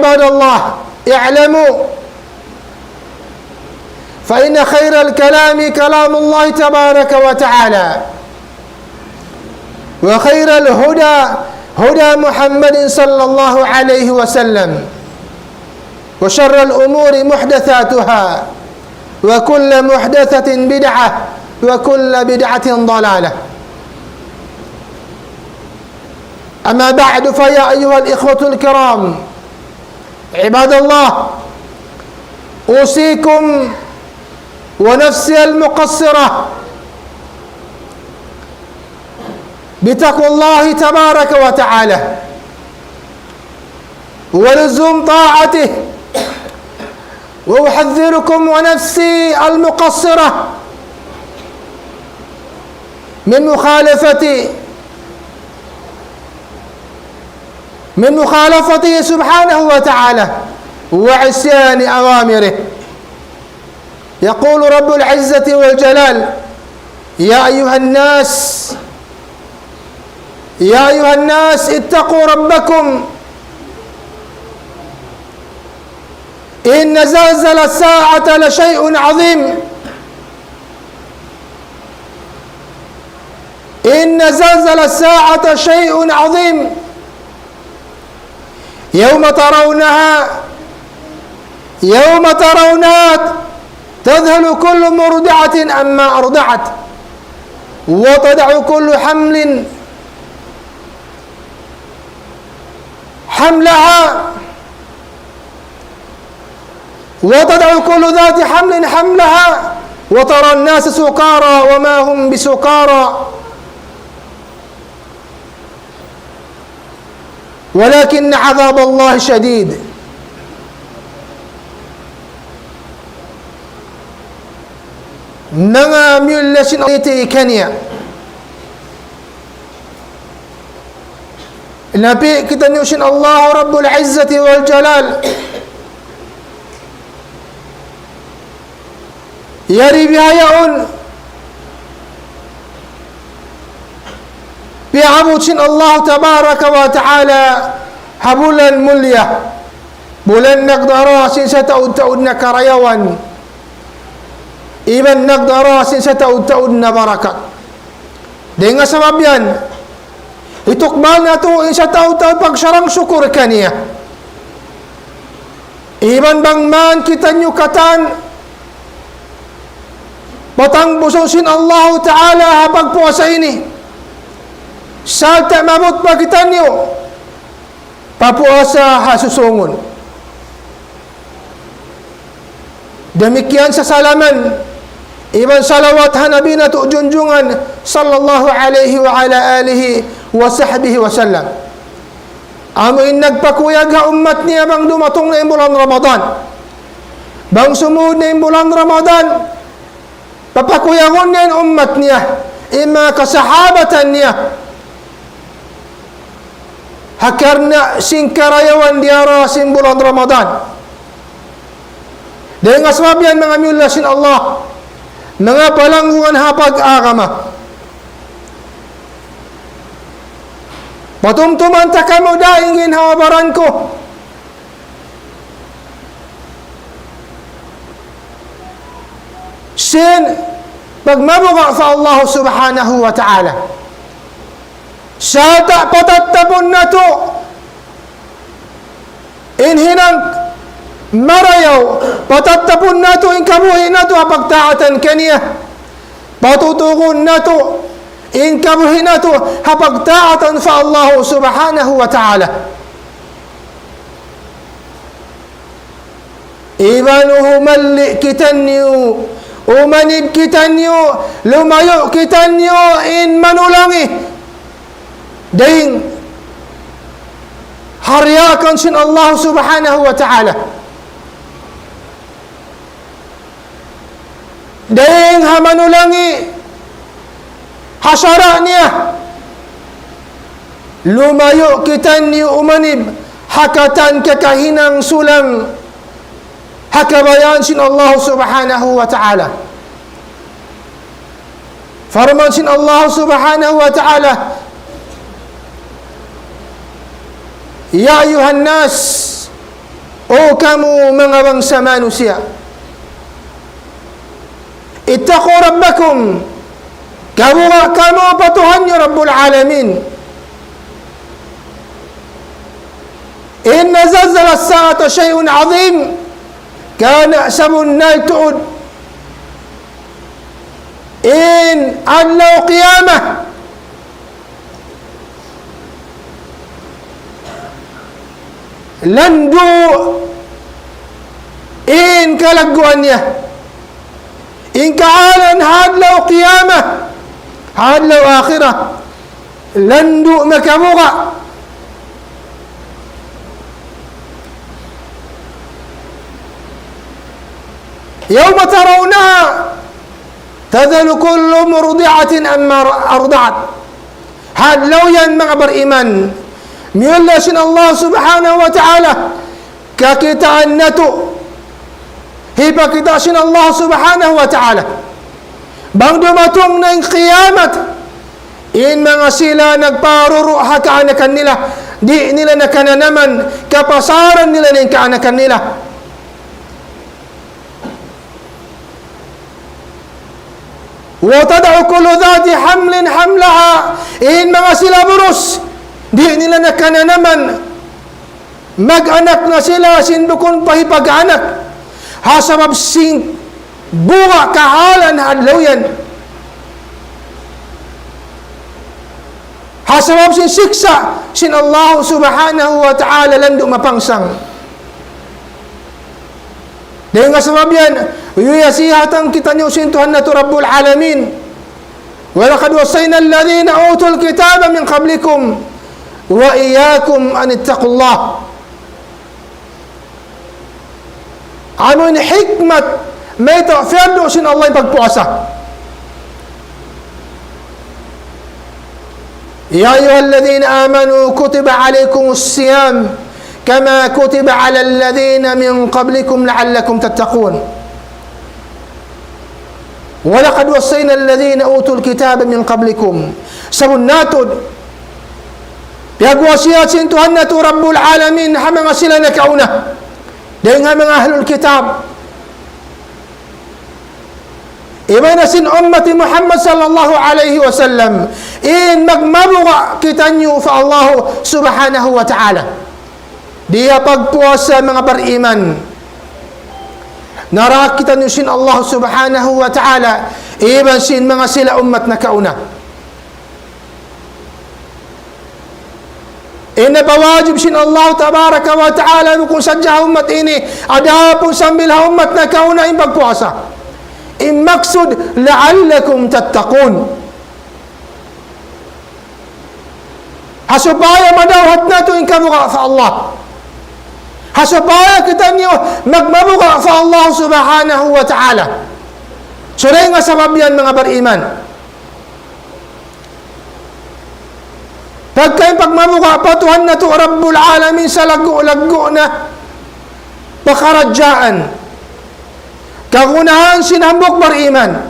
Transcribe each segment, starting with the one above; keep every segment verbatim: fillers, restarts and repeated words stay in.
عباد الله، اعلموا فإن خير الكلام كلام الله تبارك وتعالى، وخير الهدى هدى محمد صلى الله عليه وسلم، وشر الأمور محدثاتها، وكل محدثة بدعة، وكل بدعة ضلالة. أما بعد، فيا أيها الإخوة الكرام، عباد الله، أوصيكم ونفسي المقصرة بتقوى الله تبارك وتعالى ولزوم طاعته، وأحذركم ونفسي المقصرة من مخالفة، من مخالفته سبحانه وتعالى وعصيان أوامره. يقول رب العزة والجلال: يا أيها الناس، يا أيها الناس اتقوا ربكم، إن زلزلة الساعة لشيء عظيم، إن زلزلة الساعة شيء عظيم، يوم ترونها، يوم ترونها تذهل كل مرضعة عما أرضعت، وتضع كل حمل حملها، وتضع كل ذات حمل حملها، وترى الناس سكارى وما هم بسكارى، ولكن عذاب الله شديد. Manga miyulliya sin Allah kaniya. Napi' kitaniyu sin Allah Rabbul Izzati wal Jalal. Yari bihaun, piyabut sin Allah Tabaraka wa Ta'ala ha bulan mulliya. Bulan nagdara sin sataud-taud na karayawan. Iban nagdara sin sataud-taud na barakat. Dayn ha sabab yan, hitukbal natu' in sataud-taud pagsarang-sukur kaniya. Iban bang man kitaniyu katan patangbusun sin Allahu Ta'ala ha pagpuasa ini, sarta' maabut pa kitaniyu pa puasa ha susungun. Damikkiyan sasalaman iban salawat ha Nabi natu' junjungan, sallallahu alayhi wa ala alihi wa sahbihi wa sallam. Amu in nagpakuyag ha ummat niya bang dumatung na in bulan Ramadan. Bang sumud na in bulan Ramadan, papakuyagun niya in ummat niya, in manga kasahabatan niya. Ha karna' sin karayawan diyara sin bulan Ramadan. Dayn ha sabab yan, manga miyulliya sin Allah, manga palanggungan ha pag-agama, patumtuman ta kamu dayn ha baran ku sin pagmabuga' pa Allah Subhanahu wa Ta'ala. Sarta' patattapun natu' in hinang marayaw, patattapun natu' in kabuhi' natu' ha pagtaatan kaniya. Patutugun natu' in kabuhi' natu' ha pagtaatan pa Allah Subhanahu wa Ta'ala. Iban humalli' kitaniyu, umanib kitaniyu, lumayu' kitaniyu in manulangi dayn ha riyakan sin Allah Subhanahu wa Ta'ala. Dayn ha manulangi ha sara' niya, lumayu' kitaniyu umanib ha katan kakahinang sulang ha kabayaan sin Allah Subhanahu wa Ta'ala. Parman sin Allah Subhanahu wa Ta'ala, يا أيها الناس، kamu manga bangsa manusiya'. اتقوا ربكم. Kabuga' kamu pa Tuhan niyu Rabbul Alamin. إن زلزلة الساعة شيء عظيم. Karna' sabunnal tuud in adlaw qiyamah, landu' in kalagguan niya. In kahalan ha adlaw qiyamah, ha adlaw akhirat, landu' makabuga'. يوم ترونها تذهل كل مرضعة عما أرضعت. Ha adlaw yan, manga bariman, miyulliya sin Allah Subhanahu wa Ta'ala, kakitaan natu', hipakita' sin Allah Subhanahu wa Ta'ala. Bang dumatung na in kiyamat, in manga sila nagparuru' ha kaanakan nila, di' nila na kananaman, kapasaran nila na in kaanakan nila. وتضع كل ذات حمل حملها. In manga sila burus, di' nila na kananaman, mag-anak na sila sin bukun pa hipag-anak. Ha sabab sin buga' kahalan ha adlaw yan. Ha sabab sin siksa' sin Allah Subhanahu wa Ta'ala landu' mapangsang. Dayn ha sabab yan, iyuyasihatan kitaniyu sin Tuhan natu' Rabbul Alamin. ولقد وصينا الذين أوتوا الكتاب من قبلكم وإياكم أن اتقوا الله. Amu in hikmat mayta' piyardu sin Allah in pagpuasa. يا أيها الذين آمنوا كتب عليكم الصيام كما كتب على الذين من قبلكم لعلكم تتقون. ولقد وصينا الذين أوتوا الكتاب من قبلكم. Sabunnal tuud, piyagwasiyat sin Tuhan natu' Rabbul Alamin ha manga sila nakauna dayn ha manga ahlul kitab, iban na sin ummat Muhammad sallallahu alayhi wasallam, in magmabuga' kitaniyu pa Allah Subhanahu wa Ta'ala. Dayn ha pagpuasa, manga bariman, naraak kitaniyu sin Allah Subhanahu wa Ta'ala iban sin manga sila ummat nakauna. In piyawajib sin Allah Tabaraka wa Ta'ala bukun sadja ha ummat ini, adapun sambil ha ummat nakauna in pagpuasa. In maksud, لعلكم تتقون. Ha supaya madawhat natu' in kabuga' pa Allah. Ha supaya kitaniyu magmabuga' pa Allah Subhanahu wa Ta'ala. So, dayn ha sabab yan, manga bariman, pagka in pagmabuga' pa Tuhan natu' Rabbul Alamin salaggu'-laggu' na pakaradjaan, kagunahan sin hambuuk bariman,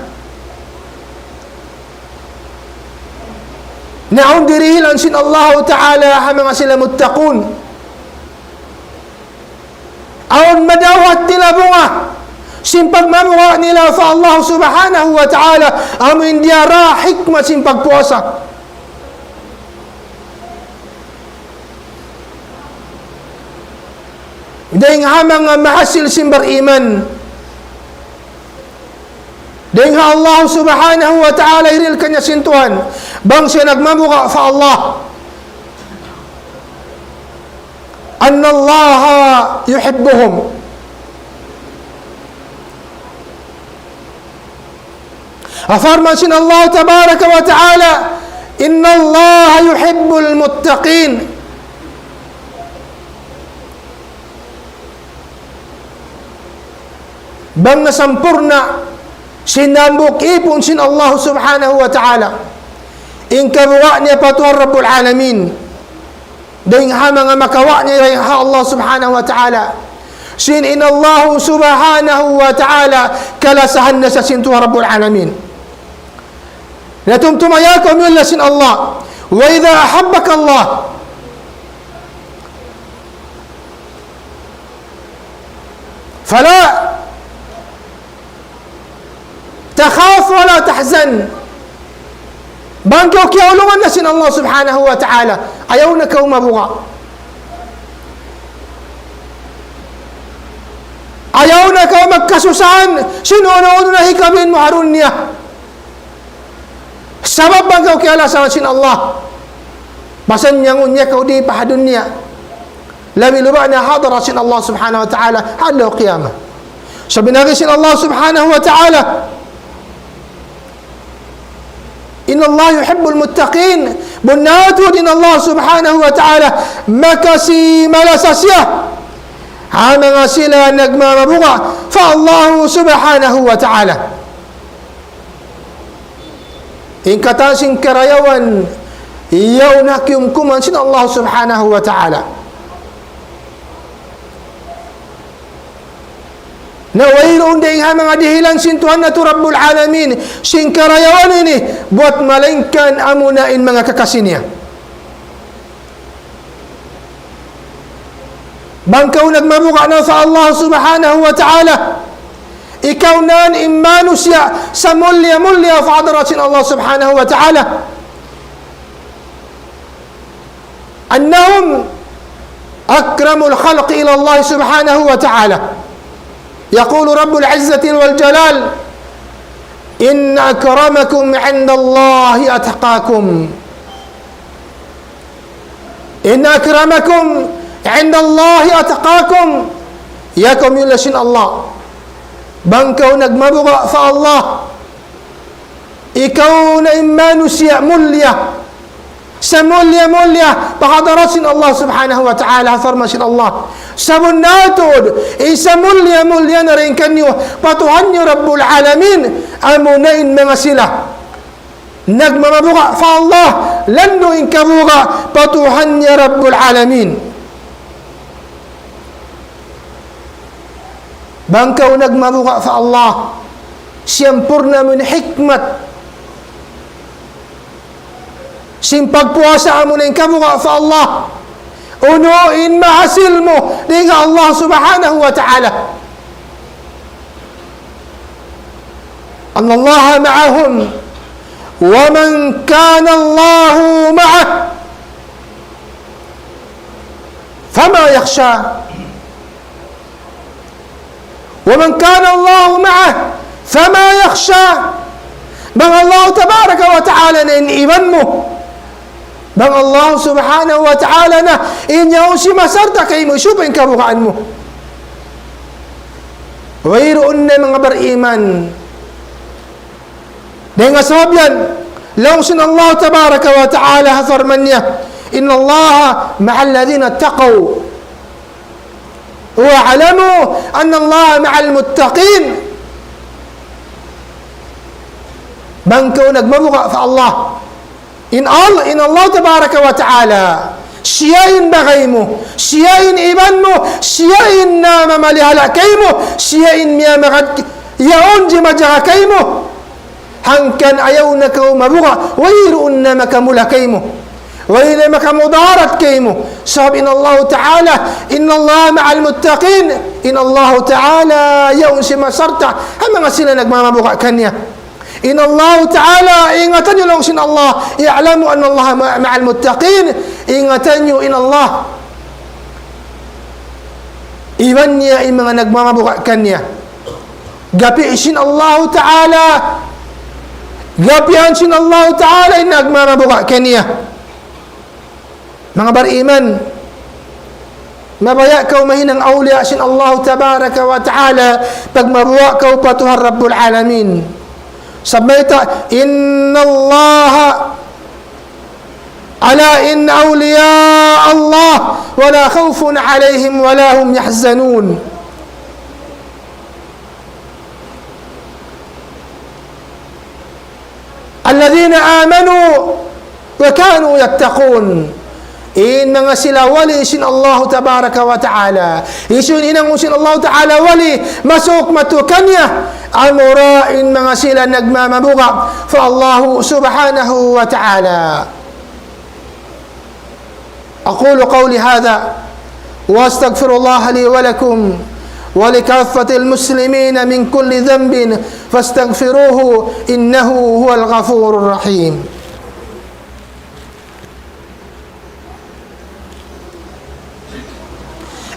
na awn dirihilan sin Allahu Ta'ala ha manga sila muttaqun. Awn madawhat nila bunga sin pagmabuga' nila pa Allah Subhanahu wa Ta'ala, amu in diyara hikmat sin pagpuasa. Dayn ha manga mahasil sin bariman, dayn ha Allah Subhanahu wa Ta'ala, hirihil kaniya sin Tuhan bang siya nagmabuga' pa Allah. أن الله يحبهم. Parman sin Allah Tabaraka wa Ta'ala, إن الله يحب المتقين. Bang nasampurna' sin hambuuk īpun sin Allah Subhanahu wa Ta'ala, in kabuga' niya pa Tuhan Rabbul Alamin, dayn ha manga makawa' niya dayn ha Allah Subhanahu wa Ta'ala, sin in Allah Subhanahu wa Ta'ala kalasahan na siya sin Tuhan Rabbul Alamin. Na tumtuma ya kaw miyulliya sin Allah. وإذا أحبك الله. فلا تخف ولا تحزن. Bang kaw kiyaulungan na sin Allah Subhanahu wa Ta'ala, ayaw na kaw mabuga'. Ayaw na kaw magkasusahan sin unu-unu na hikabin mu ha dunya. Sabab bang kaw kiyalasahan sin Allah, pasanyangun niya kaw di pa ha dunya. Labi-labi na ha hadarat sin Allah Subhanahu wa Ta'ala ha adlaw qiyamah. Sabab laung sin Allah Subhanahu wa Ta'ala, إن الله يحب المتقين. Bunnal tuud in Allah Subhanahu wa Ta'ala makasi malasa siya ha manga sila nagmamabuga' pa Allah Subhanahu wa Ta'ala. In katan sin karayawan, yaun ha kiyumkuman sin Allah Subhanahu wa Ta'ala. Na wayruun dayn ha manga dihilan sin Tuhan natu' Rabbul Alamin, sin karayawan ini, buwat malaingkan amuna in manga kakasi niya. Bang kaw nagmabuga' na pa Allah Subhanahu wa Ta'ala, ikaw na in manusiya' samulliya-mulliya pa hadarat sin Allah Subhanahu wa Ta'ala. أنهم أكرم الخلق إلى الله سبحانه وتعالى. يقول رب العزة والجلال: إن أكرمكم عند الله أتقاكم. إن أكرمكم عند الله أتقاكم. Ya kaw miyulliya sin Allah. Bang kaw nagmabuga' pa Allah, ikaw na in manusiya' mulliya, samulliya-mulliya pa hadarat sin Allah Subhanahu wa Ta'ala, ha parman sin Allah. Sabunnal tuud, in samulliya-mulliya na dayn kaniyu pa Tuhan niyu Rabbul Alamin, amuna in manga sila nagmamabuga' pa Allah, landu' in kabuga' pa Tuhan niya Rabbul Alamin. Bang kaw nagmabuga' pa Allah, siyampurna' mu in hikmat sin pagpuasa, amuna in kabuga' pa Allah. Unu in mahasil mu dayn ha Allah Subhanahu wa Ta'ala. أن الله معهم ومن كان الله معه فما يخشى. ومن كان الله معه فما يخشى. Bang Allah Tabaraka wa Ta'ala na in iban mu, bang Allah Subhanahu wa Ta'ala na in yaun simasarta' kaymu, hisiyu pa in kabugaan mu? Wayruun na manga bariman. Dayn ha sabab yan, laung sin Allah Tabaraka wa Ta'ala ha parman niya, إن الله مع الذين اتقوا واعلموا أن الله مع المتقين. Bang kaw nagmabuga' pa Allah, in Al-, in Allah Tabaraka wa Ta'ala, siya in bagay mu, siya in iban mu, siya in namamalihala' kaymu, siya in miyamagad yaun jimajaga kaymu. Hangkan ayaw na kaw mabuga', wayruun na makamula kaymu, wayruun na makamudarat kaymu. Sabab in Allah Ta'ala, إن الله مع المتقين. In Allah Ta'ala yaun simasarta' ha manga sila nagmamabuga' kaniya. In Allah Ta'ala, ingatan niyu laung sin Allah, اعلموا أن الله مع، مع المتقين. Ingatan niyu in Allah, iban niya in manga nagmamabuga' kaniya. Gapi sin Allah Ta'ala, gapian sin Allah Ta'ala in nagmamabuga' kaniya. Manga bariman, mabaya' kaw mahinang awliya sin Allah Tabaraka wa Ta'ala, pagmabuga' kaw pa Tuhan Rabbul Alamin. Sabab mayta', إن الله، ألا إن أولياء الله ولا خوف عليهم ولا هم يحزنون. الذين آمنوا وكانوا يتقون. In manga sila wali sin Allah Tabaraka wa Ta'ala, hisiyu in hinangun sin Allah Ta'ala wali, masuuk matu kaniya, amura in manga sila nagmamabuga' pa Allah Subhanahu wa Ta'ala. أقول قولي هذا وأستغفر الله لي ولكم ولكافة المسلمين من كل ذنب فاستغفروه إنه هو الغفور الرحيم.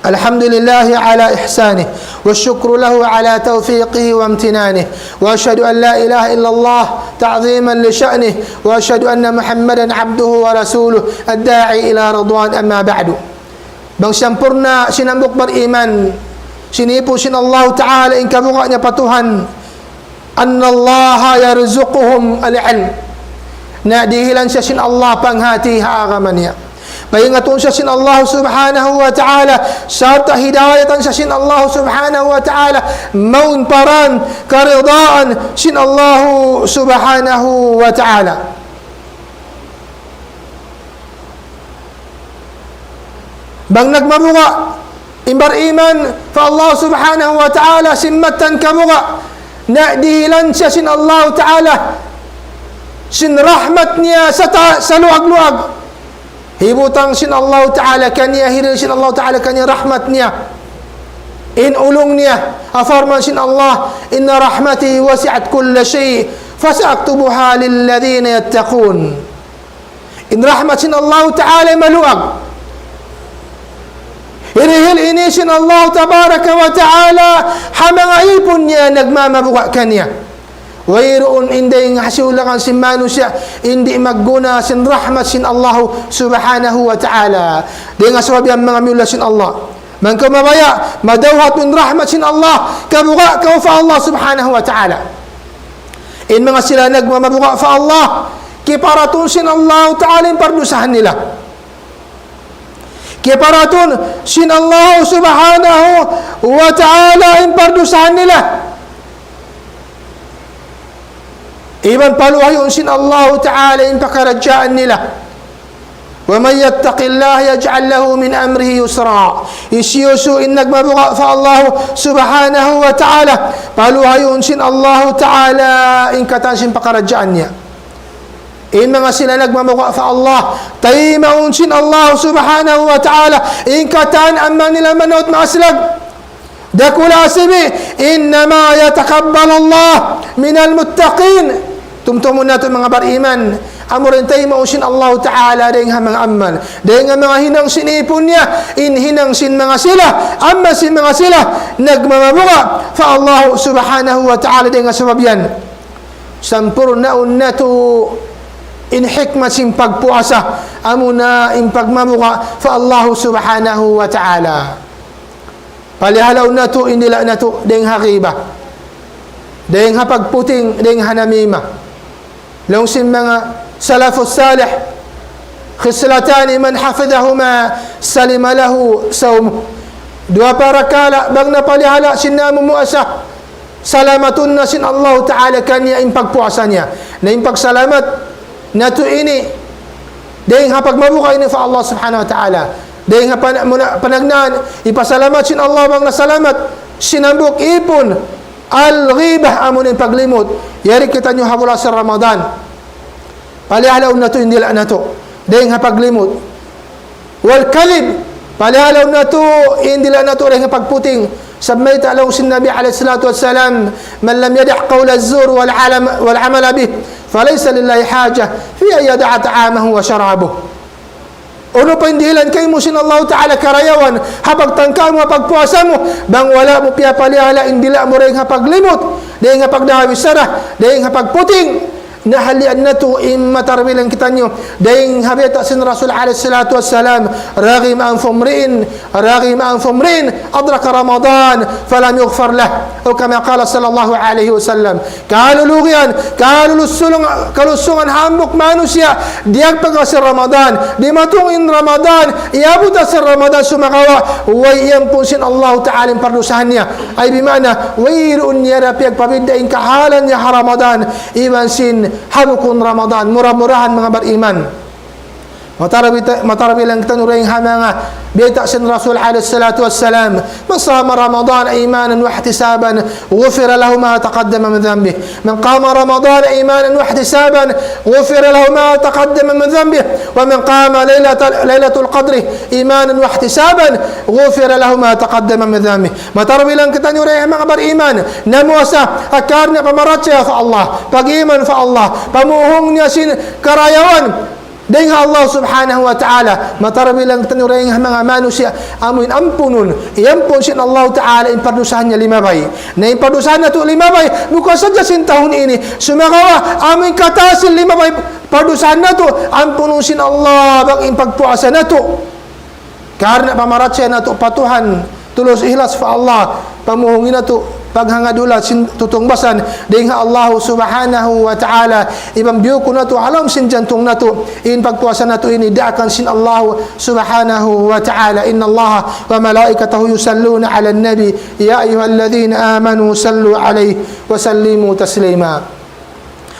الحمد لله على إحسانه، والشكر له على توفيقه وامتنانه، وأشهد أن لا إله إلا الله تعظيما لشأنه، وأشهد أن محمدا عبده ورسوله الداعي إلى رضوان، أما بعد. Bang sampurna' sin hambuuk bariman, sin ipun sin Allahu Ta'ala in kabuga' niya pa Tuhan, أن الله يرزقهم العلم. Na dihilan siya sin Allah panghati ha agama niya. Paingatun siya sin Allah Subhanahu wa Ta'ala, sarta' hidayatan siya sin Allah Subhanahu wa Ta'ala, mawn pa daran karidaan sin Allah Subhanahu wa Ta'ala. Bang nagmabuga' in bariman pa Allah Subhanahu wa Ta'ala sin mattan kabuga', na dihilan siya sin Allah Ta'ala sin rahmat niya sa ta-, sa luag-luag. Hibutang sin Allah Ta'ala kaniya, hirihil sin Allah Ta'ala kaniya rahmat niya. In ulung niya, parman sin Allah, إن رحمتي وسعت كل شيء فسأكتبها للذين يتقون. In rahmat sin Allahu Ta'ala maluag. Hirihil ini sin Allahu Tabaraka wa Ta'ala ha manga ipun niya nagmamabuga' kaniya. Wayruun in dayng ha siulangan sin manusiya' in di' magguna sin rahmat sin Allahu Subhanahu wa Ta'ala. Dayng ha sabab yan manga miyulliya sin Allah. Bang kaw mabaya', madawhat in rahmat sin Allah, kabuga' kaw pa Allah Subhanahu wa Ta'ala. In manga sila nagmamabuga' pa Allah, kiparatun sin Allah Ta'ala in pardusahan nila. Kiparatun sin Allah Subhanahu wa Ta'ala in pardusahan nila. Iban paluhayun sin Allah Ta'ala in pakaradjaan nila. ومن يتق الله يجعل له من أمره يسرا. Hisiyu-siyu in nagmabuga' pa Allah Subhanahu wa Ta'ala, paluhayun sin Allah Ta'ala in katan sin pakaradjaan niya. In manga sila nagmabuga' pa Allah, taymaun sin Allah Subhanahu wa Ta'ala in katan amuna nila manaut maaslag. Dakula' sibi', إنما يتقبل الله من المتقين. Tumtumun natu' manga bariman, amura in taymaun sin Allah Ta'ala dayng ha manga amal, dayng ha manga hinang sin ipun niya, in hinang sin manga sila, amal sin manga sila nagmamabuga' pa Allah Subhanahu wa Ta'ala dayng ha sabab yan. Sampurnaun natu' in hikmat sin pagpuasa, amuna in pagmabuga' pa Allah Subhanahu wa Ta'ala. Palihalaun natu' in dila' natu' dayng ha ghiba, dayng ha pagputing, dayng ha namima. Laung sin manga salafus salih, خصلتان من حفظهما سلم له صومه. Duwa parakala' bang napalihala' sin namumuasa, salamatun na sin Allah Ta'ala kaniya in pagpuasa niya. Na in pagsalamat natu' ini, dayng ha pagmabuga' ini pa Allah Subhanahu wa Ta'ala. Dayng ha pan-, muna-, panagnaan, hipasalamat sin Allah bang nasalamat sin hambuuk ipun, al-ghibah, amuna in paglimut. Yari kitaniyu ha bulan sin Ramadan. Palihalaun natu' in dila' natu' dayng ha paglimut. والكذب, palihalaun natu' in dila' natu' dayng ha pagputing. Sabab mayta' laung sin Nabi alayhi salatu wassalam, من لم يدع قول الزور والعلم-، والعمل به فليس لله حاجة في أن يدع طعامه وشرابه. Unu pa in dihilan kaymu sin Allah Ta'ala karayawan ha pagtangka mu, ha pagpuasa mu, bang wala' mu piyapalihala' in dila' mu dayng ha paglimut, dayng ha pagdawi sara, dayng ha pagputing. Nahalian natu' in matarbilan kitaniyu dayng ha bayta' sin Rasul alayhi salatu wassalam, رغم أنف امرئ، رغم أنف امرئ أدرك رمضان فلم يغفر له، أو كما قال صلى الله عليه وسلم. Kalulugian, kalulusungan, kalusungan hambuuk manusiya', diyagpag sin Ramadan, dimatung in Ramadan, iyabut sin Ramadan sumagawa', way iyampun sin Allah Ta'ala in pardusahan niya. Ay bima'na, wayruun niya da piyagpabidda' in kahalan niya ha Ramadan, iban sin ha bukun Ramadan, mura-murahan manga bariman. Matarabi ta-, matarabi lang kitaniyu dayn ha manga bayta' sin Rasul alayhi salatu wassalam, من صام رمضان إيمانا واحتسابا غفر له ما تقدم من ذنبه. من قام رمضان إيمانا واحتسابا غفر له ما تقدم من ذنبه. ومن قام ليلة، ليلة القدر إيمانا واحتسابا غفر له ما تقدم من ذنبه. Matarabi lang kitaniyu dayn ha manga bariman, namuasa, ha karna' pamarachaya pa Allah, pag-iman pa Allah, pamuhung niya sin karayawan dayn ha Allah subhanahu wa ta'ala. Matarabi lang kitaniyu dayn ha manga manusiya' amuin ampunun, iyampun sin Allah ta'ala in pardusahan niya limabay. Na in pardusahan natu' limabay, bukun sadja sin tahun ini. Sumagawa', amuin katan sin limabay pardusahan natu', ampunun sin Allah bang in pagpuasa natu'. Karna' pamarachaya natu' pa Tuhan, tulus ihlas pa Allah, pamuhungi natu', paghangad ulat sin tutungbasan dayn ha Allah subhanahu wa ta'ala, iban biyukun natu' ha lawm sin jantung natu', in pagpuasa natu' ini daakan sin Allah subhanahu wa ta'ala. إن الله وملائكته يصلون على النبي يا أيها الذين آمنوا صلوا عليه وسلموا تسليما.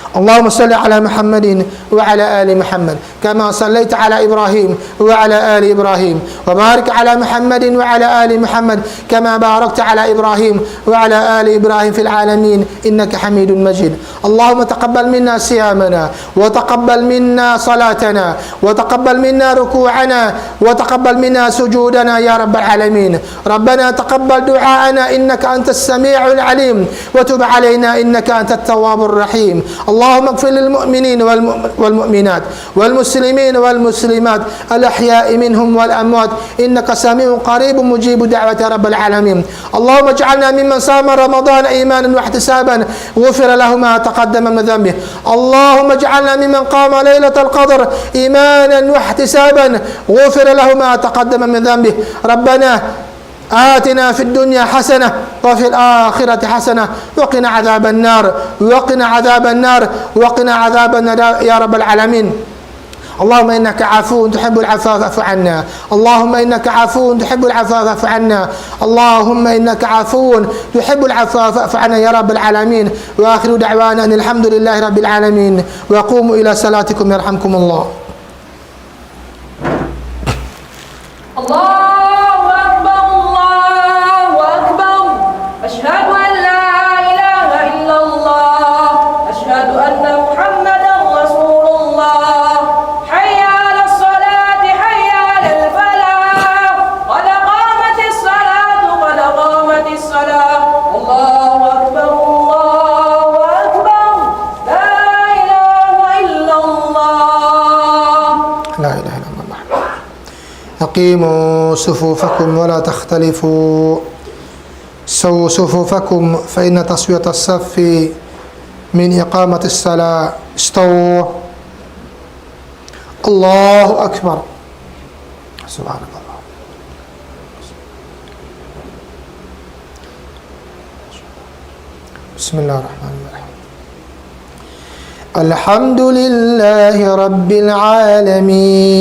اللهم صل على محمد وعلى آل محمد كما صليت على إبراهيم وعلى آل إبراهيم، وبارك على محمد وعلى آل محمد كما باركت على إبراهيم وعلى آل إبراهيم في العالمين إنك حميد مجيد. اللهم تقبل منا صيامنا، وتقبل منا صلاتنا، وتقبل منا ركوعنا، وتقبل منا سجودنا يا رب العالمين. ربنا تقبل دعاءنا إنك أنت السميع العليم، وتب علينا إنك أنت التواب الرحيم. اللهم اغفر للمؤمنين والمؤم-، والمؤمنات، والمسلمين والمسلمات، الأحياء منهم والأموات، إنك سميع قريب مجيب دعوة يا رب العالمين. اللهم اجعلنا ممن صام رمضان إيمانا واحتسابا غفر له ما تقدم من ذنبه. اللهم اجعلنا ممن قام ليلة القدر إيمانا واحتسابا غفر له ما تقدم من ذنبه. ربنا آتنا في الدنيا حسنة وفي الآخرة حسنة وقنا عذاب النار، وقنا عذاب النار، وقنا عذاب النار يا رب العالمين. اللهم إنك عفو تحب العفو فاعف عنا. اللهم إنك عفو تحب العفو فاعف عنا. اللهم إنك عفو تحب العفو فاعف عنا يا رب العالمين. وآخر دعوانا أن الحمد لله رب العالمين. وقوموا إلى صلاتكم يرحمكم الله. الله أكبر، الله أكبر. أشهد أن لا إله إلا الله. أشهد أن محمدا رسول الله. حي على الصلاة، حي على الفلاح. قد قامت الصلاة، قد قامت الصلاة. الله أكبر، الله أكبر. لا إله إلا الله. لا إله إلا الله. أقيموا صفوفكم ولا تختلفوا. سووا صفوفكم فإن تسوية الصف من إقامة الصلاة. استووا. الله أكبر. سبحانك اللهم. بسم الله الرحمن الرحيم. الحمد لله رب العالمين.